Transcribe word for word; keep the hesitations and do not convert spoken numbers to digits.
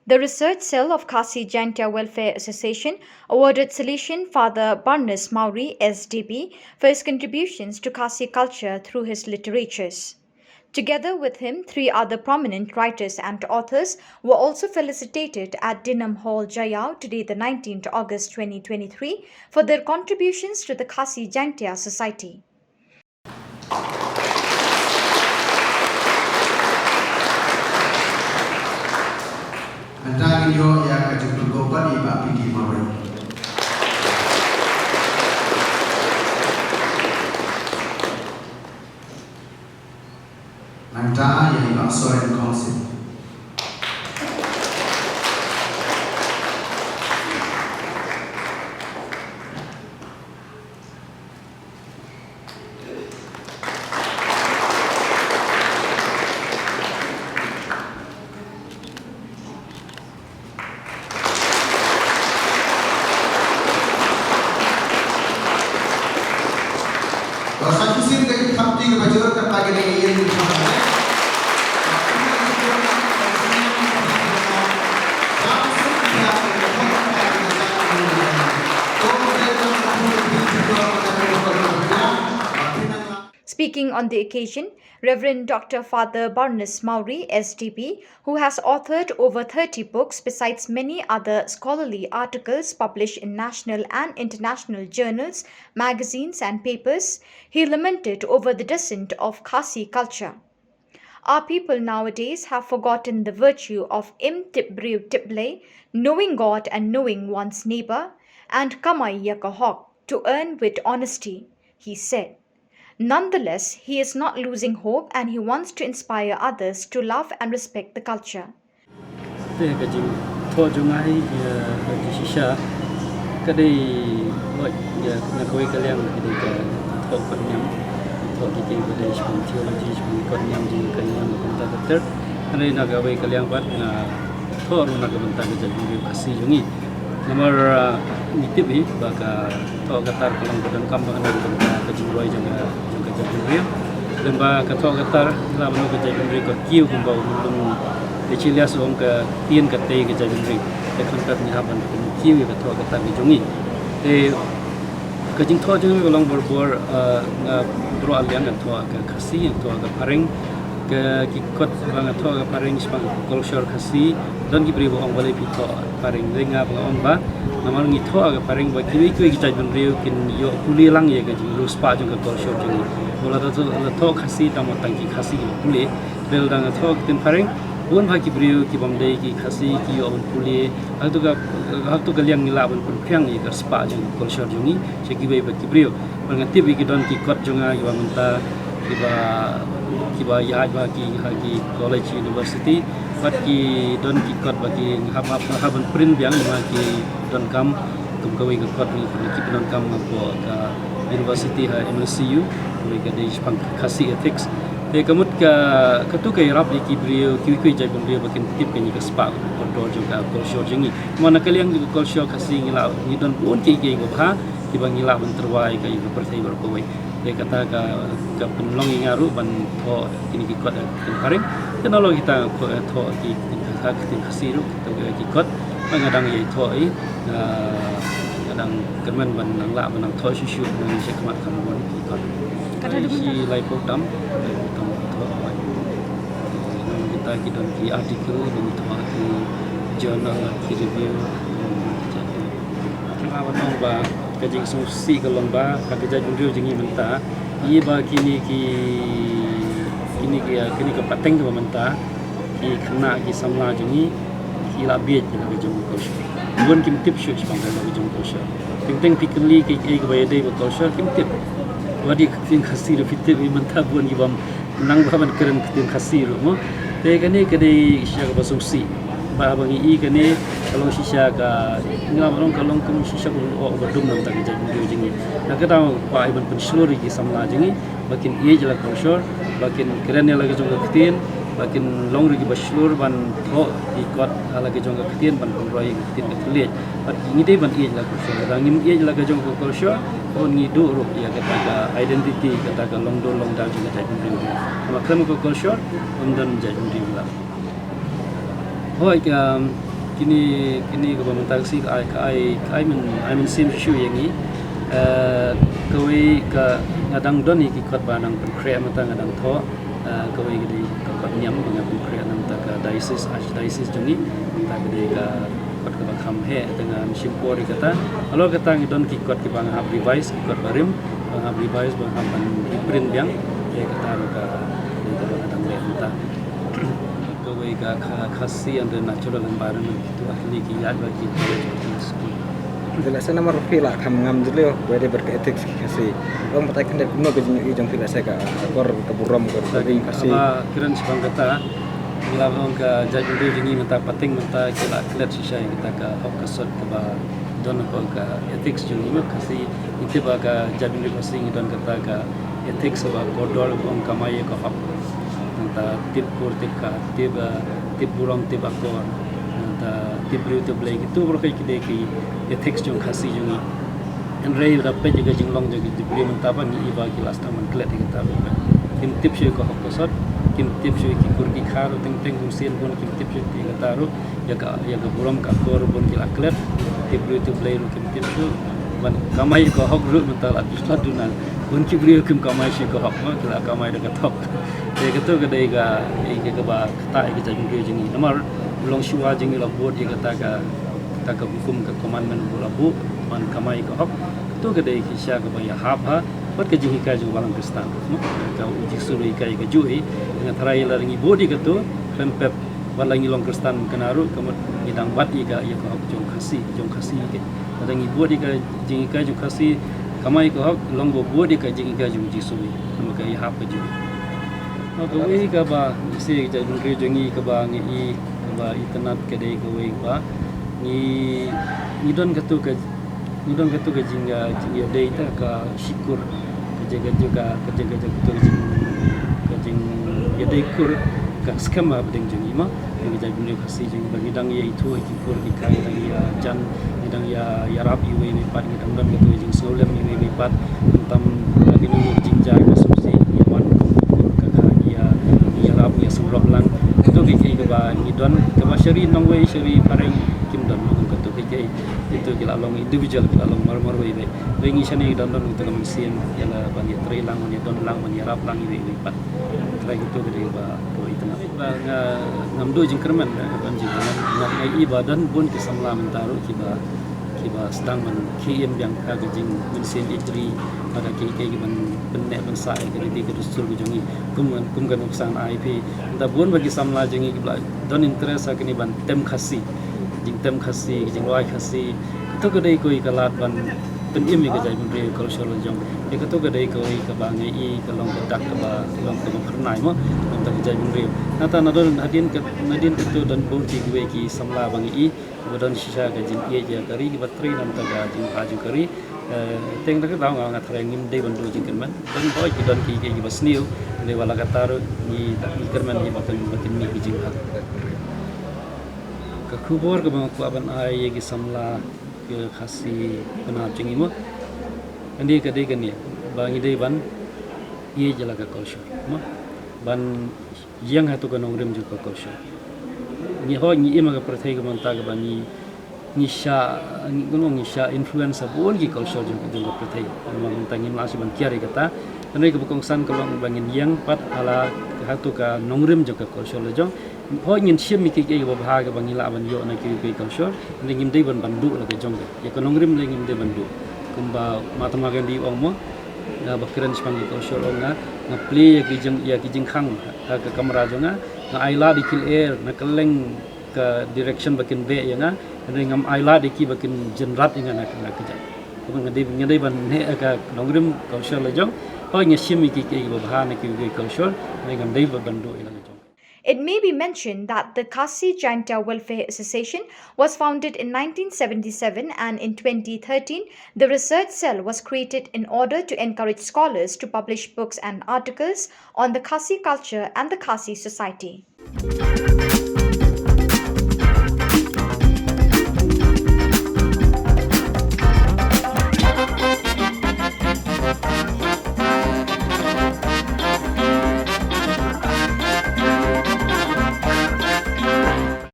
The research cell of Khasi Jaintia Welfare Association awarded Salesian Father Barnes Mawrie, S D B, for his contributions to Khasi culture through his literatures. Together with him, three other prominent writers and authors were also felicitated at Dinham Hall, Jaiaw, today, the nineteenth August twenty twenty-three, for their contributions to the Khasi Jaintia society. Mynta ngin ïoh ïa ka jingpynkup pat ïa i Bah P D Mawrie. Nangta ïa i Bah Soren Kongsit. Ba sa shisien ka jingthap kti kaba jur kata ka dei ka ïing. Speaking on the occasion, Reverend Doctor Father Barnes Mawrie, S D B, who has authored over thirty books besides many other scholarly articles published in national and international journals, magazines, and papers, he lamented over the descent of Khasi culture. Our people nowadays have forgotten the virtue of im tip briew tip Blei, knowing God and knowing one's neighbor, and kamai ïa ka hok, to earn with honesty, he said. Nonetheless, he is not losing hope and he wants to inspire others to love and respect the culture. Te ka jingthoh jong nga hi, eh, ka jingshisha ka dei, eh, na kawei ka liang ka dei ka thoh kot niam, thoh ki ktien ba dei shaphang theology, shaphang kot niam jong ka niam kumta ter ter. Hynrei na kawei ka liang pat nga thoh ruh na ka bynta ka jaitbynriew Khasi jong ngi. Namar, ah, ngi tip hi ba ka thoh ka tar ka long ka donkam ba ka long ka jingroi jong ka, jong ka jaitbynriew. Lem ba ka thoh ka tar la ban long ka jaitbynriew ka kiew kumba u Lum Achilles u ong ka ktien ka tei ka jaitbynriew. Te khamtam ngi hap ban kiew ïa ka thoh ka tar ka jong ngi. Te ka jingthoh jong ngi ka long borbor, ah, nga baroh liang nga thoh ka Khasi, nga thoh ka Phareng. Ka ki kot ba nga thoh ka Phareng shaphang ka kolshor Khasi, don ki briew ba ong balei phi thoh Phareng, te nga ba nga ong ba namar ngi thoh ka Phareng ba kiwei kiwei ki jaitbynriew kin ïoh pule lang ïa ka jingriewspah jong ka kolshor jong ngi. Ba lada thoh, lada thoh Khasi tang ba tang ki Khasi ki pule, te lada nga thoh ka ktien Phareng, bun bha ki briew ki bym dei ki Khasi ki ïoh ban pule. Ha katu ka, ha katu ka liang ngi lah ban pynphriang ïa ka spah jong ka kolshor jong ngi sha kiwei pat ki briew. Bad nga tip ba ki don ki kot jong nga kiba mynta kiba, kiba ïaid bha ki ha ki college, university. Bad ki don ki kot ba ki hap, hap, hap ban print biang, namar ki donkam kum kawei ka kot ngi, ki pyndonkam hapoh ka university ha M N C U, kawei ka dei shaphang Khasi ethics. Te ka mut ka, katu ka ïarap ïa ki briew, kiwei kiwei jaitbynriew ba kin tip kane ka spah kordor jong ka kolshor jong ngi. Namar na ka liang jong ka kolshor Khasi ngi lah, ngi don bun kiei kiei kiba bha kiba ngi lah ban tyrwa ïa ka, ïa ka pyrthei baroh kawei. Te kata ka, ka pynlong ïa nga ruh ban thoh kine ki kot ha ka ktien Phareng. Te nalor kita thoh ki ktien Khasi ruh, kita ki kot. Ba nga dang ïai thoh hi, ah, nga dang kyrmen ban nang lah ban nang thoh shuh shuh nang sha khmat kham bun ki kot. Kata dei shi laiphew tam, laiphew tam thoh. Nang kita ki don ki article, nang thoh ki journal, ki review. Nga ba nang ba ka jingsngewsih ka long ba ha ka jaitbynriew jong ngi mynta, ïa ba kine ki, kine ki, kine ka pateng kaba mynta ki khynnah ki samla jong ngi ki la bieit ïa la ka jong ka kolshor. Bun kim tip shuh shaphang ka la ka jong ka kolshor. Teng teng phi kylli ki, ki, kiba ïadei bad ka kolshor kim tip. Wat ïa ka ktien Khasi ruh phi tip, mynta bun ki bym nang ba ban kren ka ktien Khasi ruh mo. Te kane ka dei shisha kaba sngewsih. Ba haba ngi i kane ka long shisha ka, ngi la ba long ka long kum shisha ka long ba dum na ka bynta ka jaitbynriew jong ngi. Na kata ka kwah ban pynshlur ïa ki samla jong ngi ba kin ïeit ïa la ka kolshor, ba kin kren ïa la ka jong ka ktien, ba kin long ruh kiba shlur ban thoh ki kot ha la ka jong ka ktien, ban pynroi ïa ka ktien ka thylliej. Bad ngi dei ban ïeit ïa la ka kolshor. Lada ngim ïeit ïa la ka jong ka kolshor, bun ngi duh ruh ïa kata ka identity, kata ka longdur longdar jong ka jaitbynriew. Namar khlem ka kolshor ym don jaitbynriew lah. Hooid, um, Kine, kine kaba mynta ka sngi ka ai, ka ai, ka ai myn, ai mynsiem shuh ïa ngi. Eh, kawei ka nga dang don ïa ki kot ba dang pynkhreh mynta nga dang thoh. Eh, kawei ka dei ka kot niam ba nga pynkhreh na mynta ka diocese, archdiocese jong ngi. Mynta ka dei ka kot kaba kham heh, te ngan shim por ïa kata. Halor kata ngi don ki kot kiba nga hap revise, ki kot barim ba nga hap revise, ba nga hap ban reprint biang. Te kata ruh ka dei kaba nga dang leh mynta. Kawei ka Kha-, Khasi and the natural environment, kitu ahli ki ïaid bad ki college, ki school. Te lehse namar phi la kham ngam jylliew, wei dei bad ka ethics ki Khasi. Long batai khyndiat kumno ka jingïohi jong phi lehse ka akor ka burom ka burom Khasi. Haba kren shaphang kata, ngi la ong ka jaitbynriew jong ngi mynta, pateng mynta ki la klet shisha ïa kata ka hok ka sot kaba don hapoh ka ethics jong ngi, Khasi. Ngi tip ba ka jaitbynriew Khasi ngi don kata ka ethics ba kordor, ba ong kamai ïa ka hok. Nangta tip kur tip kha, tip, eh, tip burom tip akor. Nangta tip briew tip Blei, kitu baroh ki dei ki ethics jong Khasi jong ngi. Hynrei lada peit ïa ka jinglong jong ki briew mynta ba ngi i ba ki la sdang ban klet ïa kata ruh. Kim tip shuh ïa ka hok ka sot, kim tip shuh ïa ki kur ki kha ruh, teng teng bun sien bun kim tip shuh ïa kata ruh. Ïa ka, ïa ka burom ka akor bun ki la klet, tip briew tip Blei ruh kim tip shuh. Ban kamai ïa ka hok ruh mynta la duna, bun ki briew kim kamai shuh ïa ka hok, ma ki la kamai da ka thok. Te katu ka dei ka, ïa ka kaba ktah ïa ka jaitbynriew jong ngi. Namar long shuwa jong ngi la bud ïa kata ka, kata ka hukum, ka commandment ba la buh ban kamai ïa ka hok. Katu ka dei ka shisha kaba ïahap ha bad ka jinghikai jong ka Balang Khristan. Ka U Jisu ruh hikai kajuh, nga tharai lada ngi bud ïa katu, khlem pep wat la ngi long Khristan kane ruh, ka mut ngi dang bat ïa ka, ïa ka hok jong Khasi, jong Khasi ke. Lada ngi bud ïa ka jinghikai jong Khasi, kamai ka hok, long ba bud ïa ka jinghikai jong Jisu. Namar ka ïahap kajuh. Ma kawei kaba ngi sngewsih ka jaitbynriew jong ngi kaba ngi i, kaba itynnad ka dei kawei kaba ngi, ngi don katu ka, ngi don katu ka jing, ah, jingïadei ta ka shikur. Ka jing, ka jing, ka, ka jing, ka jing, katu ka jing, ka jingïadei kur ka skhem ba bdeng jong ngi ma. Ka jaitbynriew Khasi jong ngi ba ngi dang ïa ithuh ïa ki kur ki kha, ngi dang ïa jan, ngi dang ïa, ïarap iwei ïwei pat, ngi dang don katu ka jingsngewlem iwei ïwei pat. Khamtam la ki nong jingjia ka sumsi, ïa wan kum ka kur ka kha, ïa, ïarap, ïa sumrop lang. Katu ka kiei kaba ngi don, kaba sha ri nongwei, sha ri phareng kim don, ma kum katu ka kiei. Itu ki la long individual, ki la long mar mar wei wei. Wei ngi shane ngi don don katu ka mynsiem, ïa la ban ïatrei lang, ban ïadon lang, ban ïarap lang iwei ïwei pat. Trai katu ka dei ba, ba itynnad. Ba nga, ngam duh jingkyrmen, eh, ban jingkyrmen. Nga, nga i ba don bun ki samla mynta ruh kiba, kiba sdang ban khie im biang ha ka jingmynsiem ïeit ri, ha ka kiei kiei kiban pynneh pynsah ïa ka riti ka dustur ka jong ngi. Kum, kum ka nuksan ai phi. Mynta bun ba ki samla jong ngi kiba don interest ha kane ban tem Khasi. Jingtem Khasi, jingrwai Khasi. Katu ka dei kawei ka lad ban pynim ïa ka jaitbynriew culture la jong. Ïa katu ka dei kawei kaba ngi i ka long ka dak kaba, ka long kaba phyrnai mo. Nangta ka jaitbynriew. Nangta nadon hadien ka, nadien katu don bun kiwei ki samla ba ngi i. Ba don shisha ka jingïeit ïa ka ri, kiba trei nangta ka jingbha jong ka ri. Eh, teng da ka daw nga, nga tharai ngim dei ban duh jingkyrmen. Don hoi ki don ki, ki, kiba sniew. Dei wala kata ruh ngi, ngi kyrmen ïa ba kin, ba kin mih ki jingbha. Ka khubor kaba nga kwah ban ai ïa ki samla ka Khasi Pnar jong ngi mo. Kane ka dei kane ba ngi dei ban ïeit ïa la ka culture mo. Ban ïeng ha tu ka nongrim jong ka culture. Ngi hoi ngi im ha ka pyrthei kaba mynta kaba ngi, ngi sha, ngi, ngi sha influence ha bun ki culture jong, jong ka pyrthei. Namar mynta ngim lah shuh ban kiar ïa kata. Hynrei kaba kongsan ka long ba ngin ïeng pat ha la, ha tu ka nongrim jong ka culture la jong. Hooid ngin shim ïa kiei kiei kiba bha kiba ngi lah ban ïoh na kiwei kiwei culture, hynrei ngim dei ban, ban duh la ka jong ka. Ïa ka nongrim lei ngim dei ban duh. Kumba Mahatma Gandhi u ong mo, nga ba kren shaphang ïa ka culture u ong nga, nga plie ïa ki jing, ïa ki jingkhang ha ka kamra jong nga, nga ailad ïa ki lyer na kylleng ka direction ba kin beh ïa nga, hynrei ngam ailad ïa ki ba kin jynrat ïa nga na, na ka jait. Kumba nga dei, nga dei ban neh ïa ka nongrim culture la jong, hooid nga shim ïa kiei kiei kiba bha na kiwei kiwei culture, hynrei ngam dei ban, ban duh ïa la ka jong. It may be mentioned that the Khasi Jaintia Welfare Association was founded in nineteen seventy-seven, and in twenty thirteen, the research cell was created in order to encourage scholars to publish books and articles on the Khasi culture and the Khasi society.